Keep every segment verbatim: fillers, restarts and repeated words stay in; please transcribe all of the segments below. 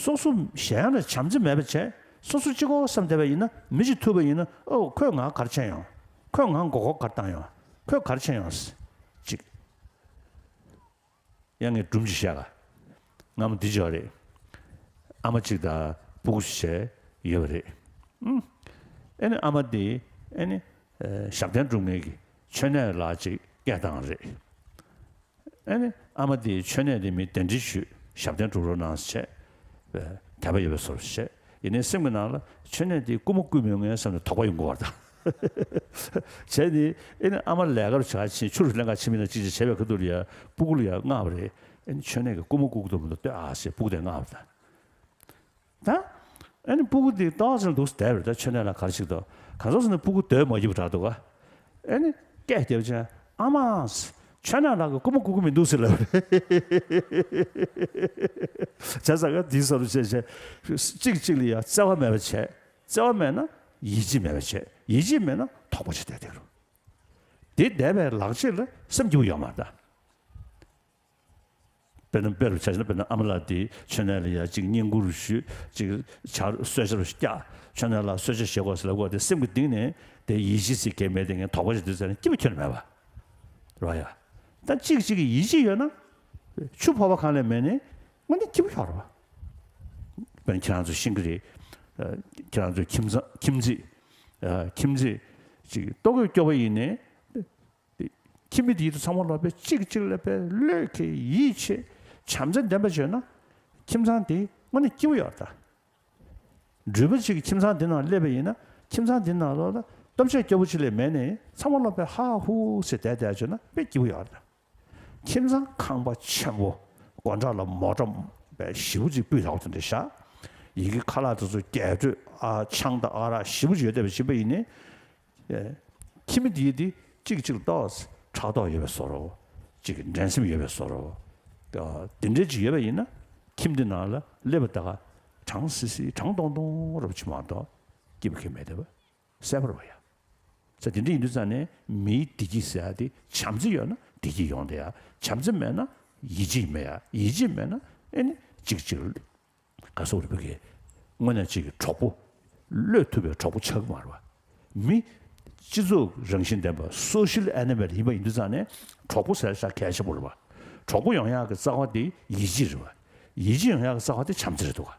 ཏོག་ཙམ་གཞན་ལ་བྱམས་བརྩེ་མེད་པ་བྱས། སོ་སོ་གཅིག་པོ་བསམ་བསྡད་པ་ཡིན་ན། མི་གཅིག་ཐུག་པ་ཡིན་ན། ཨོ་ཁོས་ང་ག་རེ་བྱས་ཡོང་། ཁོས་ང་མགོ་སྐོར་ག་རེ་བཏང་ཡོང་། ཁོས་ག་རེ་བྱས་ཡོང་། ཅིག་ཡང་ངས་སྒྲུང་ཅིག་བཤད་ག། སྔ་མོ་འདི་ཅིག་རེད། ཨ་མ་གཅིག་དང་སྤུ་གུ་ཞིག་བྱས་ཡོད་པ་རེད། ཨུམ། ཨེ་ནི་ཨ་མ་དེ་ཨེ་ནི་ཨེ་ཞབས་བརྟན་སྒྲུབ་མཁན་གྱི་མཆོད་གནས་ལ་ཅིག་སྐད་བཏང་རེད། ཨེ་ནི་ཨ་མ་དེ་མཆོད་གནས་དེ་མི་གདན་འདྲེན་ཞུས། ཞབས་བརྟན་སྒྲུབ་རོགས་གནང་ཟེར་བྱས། དད་པ་ཡོད་པའི་བཟོ་འདྲ་བྱས། ཡིན་ནའི་སེམས་ཀྱི་ནང་ལ་མཆོད་གནས་དེ་རྐུན་མ་རྐུས་མི་ཡོང་ངས་བསམ་ནས་དོགས་པ་ཡོང་གི་ཡོད་པ་རེད་ད། བྱས་ནས་ཨེ་ནི་ཨ་མ་ལས་ཀར་བྱ་ཕྱིན། ཆུ་རུ་ལེན་ག་ཕྱིན་པ་ཡིན་ན་ཅིག་ཅིག་བྱས་པའི་ཁ་ཐུག་ལ་ཡ་སྤུ་གུ་ལ་ཡ་བསྔགས་པ་རེད། ཨེ་ནི་མཆོད་གནས་ཀྱི་རྐུན་མ་རྐུ་གི་འདུག་མི་འདུག་ལྟོས་ཨ་ཟེར་སྤུ་གུ་དེ་བསྔགས་པ་རེད་ད། ད་ཨེ་ནི་སྤུ་གུ་དེ་ཏོག་ཙམ་འདུག་སེ་བསྡད་པ་རེད་ད། མཆོད་གནས་ལ་ག་རེ་བྱེད་ཀྱི་འདུག། གང་ཟག་སུ་ནི་སྤུ་གུ་སྡོད་མ་ཡིན་པ་འདྲ་འདུག་ག། ཨེ་ནི་སྐད་རྒྱབ་བྱས། ཨ་མ། མཆོད་གནས་ལ་གི་རྐུན་མ་རྐུ་གི་མི་འདུག་ཟེར་ལབ་རེད། བྱས་ཙང་ག་དེའི་བཟོ་འདྲ་བྱས་བྱས། གཅིག་གཅིག་ལ་ཡ་བརྩེ་བ་མེད་པ་བྱས། བརྩེ་བ་མེད་ན་ཡིད་ཆེས་མེད་པ་བྱས། ཡིད་ཆེས་མེད་ན་དོགས་པ་བྱས་བསྡད་དེ་རུ། དེ་བསྡད་པའི་ལག་རྗེས་ལ་སེམས་སྐྱིད་པོ་ཡོད་མ་རེད་ད། དཔེར་ན་དཔེ་རུ་ཆ་བཞག་ན། དཔེར་ན་ཨ་མ་ལགས་དེ་མཆོད་གནས་ལ་ཡ་གཅིག་བསྙེན་བཀུར་ཞུས། གཅིག་ཇ་གསོལ་ཇ་རུ་བཀྱག། མཆོད་གནས་ལ་གསོལ་ཇ་བཞེས་དགོས་ཟེར་ལབ་དགོས། དེ་སེམས་ཀྱི་གཏིང་ནས་དེ་ཡིད་ཆེས་ཟེར་གང་ཡང་མེད། དེ་ངས་དོགས་པ་ཞིག་འདུག་ཟེར་ན་སྐྱིད་པོ་ཁྱོན་ནས་མེད་པ་རེད་པ་ཡ། ད་གཅིག་གཅིག་གིས་ཡིད་ཆེས་ཡོད་ན་ཆུ་ཕོར་པ་གང་ལས་མེད་ནས་དངོས་གནས་སྐྱིད་པོ་ཡོད་རེད་པ། དཔེར་ན་ཁྱེད་རང་ཚོ་ཤེས་ཀྱི་རེད། ཁྱེད་རང་ཚོའི་ཁྱིམ་ཚང་ཁྱིམ་མཚེས། ཁྱིམ་མཚེས་ཅིག་ལྟོ་གོས་སྐྱོ་པོ་ཡིན་ནའི། ཁྱིམ་མི་དེའི་ཚང་མ་ལ་དཔེ་གཅིག་གཅིག་ལ་དཔེ་བློས་འཁེལ་ཡིད་ཆེས་བྱམས་བརྩེ་ལྡན་པ་བྱས་ན། ཁྱིམ་ཚང་དེ་དངོས་གནས་སྐྱིད་པོ་ཡོད་རེད་ད། འགྲུལ་པ་གཅིག་གིས་ཁྱིམ་ཚང་དེ་ནང་སླེབས་པ་ཡིན་ན། ཁྱིམ་ཚང་དེ་ནང་ལོགས་ལ་སྟོབས་ཆེ་སྐྱོ་པོ་ཅིག་ལས་མེད་ནས་ཚང་མ་ལ་དཔེ་ཧ་ཧུ་ཟེར་བསྡད་བསྡད་བྱས་ན་དཔེ་སྐྱིད་པོ་ཡོད་རེད་ད། ཁྱིམ་ཚང་ཁང་པ་ཆེན་པོ་སྒོ་འགྲམ་ལ་མོ་ཊ་དཔེ་ཞེ་པོ་ཅིག་སྤུས་དག་པོ་དེ་འདྲ་བཞག། ཡི་གེ་ཁ་ལག་དེ་ཚོ་རྒྱས་སྤྲོས་ཨ་ཆང་དང་ཨ་རག་ཞེ་པོ་ཅིག་ཡོད་བསྡད་པ་ཞིག་པ་ཡིན་ནའི། ཨེ། ཁྱིམ་མི་དེའི་དེ་གཅིག་གཅིག་ལ་ཏོག་ཙམ་ཕྲག་དོག་ཡོད་པའི་བཟོ་འདྲ། གཅིག་གི་འགྲན་སེམས་ཡོད་པའི་བཟོ་འདྲ། ཨ། དེ་འདྲའི་ཅིག་ཡོད་པ་ཡིན་ན། ཁྱིམ་དེ་ནང་ལ་སླེབས་པ་ད་ག་གྲང་སི་སི་གྲང་ཏོང་ཏོང་འདྲ་པོ་ཅིག་མ་གཏོགས་སྐྱིད་པོ་གང་ཡང་མེད་བསྡད་པ་གསལ་པོ་རེད་པ་ཡ། ས་དེ་འདྲ་ཡིན་དུས་ཙང་ནས་མིའི་བདེ་སྐྱིད་ཟེར་ཡ་དེ་བྱམས་བརྩེ་ཡོད་ན་བདེ་སྐྱིད་ཡོང་བསྡད་ཡ། བྱམས་བརྩེ་མེད་ན་ཡིད་ཆེས་མེད་ཡ། ཡིད་ཆེས་མེད་ན་ཨེ་ནི་གཅིག་གཅིག་ལ། ག་སོགས་རེད་པ་གི། དངོས་གནས་གཅིག་གི་གྲོགས་པོ། བློས་ཐུབ་པའི་གྲོགས་པོ་ཆགས་ཀྱི་མ་རེད་པ། མི་སྤྱི་ཚོགས་རང་བཞིན་ལྡན་པ་སོ་ཤལ་ཨེ་ནི་མལ་ཡིན་པ་ཡིན་དུས་ཙང་ནས་གྲོགས་པོ་ཟེར་ཤ་གལ་ཆེན་པོ་རེད་པ། གྲོགས་པོ་ཡོང་ཡག་གི་རྩ་བ་དེ་ཡིད་ཆེས་རེད་པ། ཡིད་ཆེས་ཡོང་ཡག་གི་རྩ་བ་དེ་བྱམས་བརྩེ་རེད་འདུག་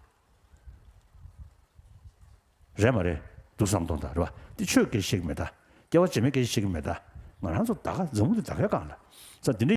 ག། རེད་མ་རེད་འདུག་བསམ་གཏོང་དང་རེད་པ། དེ་ཆོས་སྐད་ཆ་བཤད་ཀྱི་མེད་ད། སྐྱེ་བ་རྗེས་མའི་སྐད་ཆ་བཤད་ཀྱི་མེད་ད། ང་རང་ཚོ་ད་ག་འཛམ་བུ་གླིང་ད་གའི་སྒང་ལ། ས་འདི་འདྲ།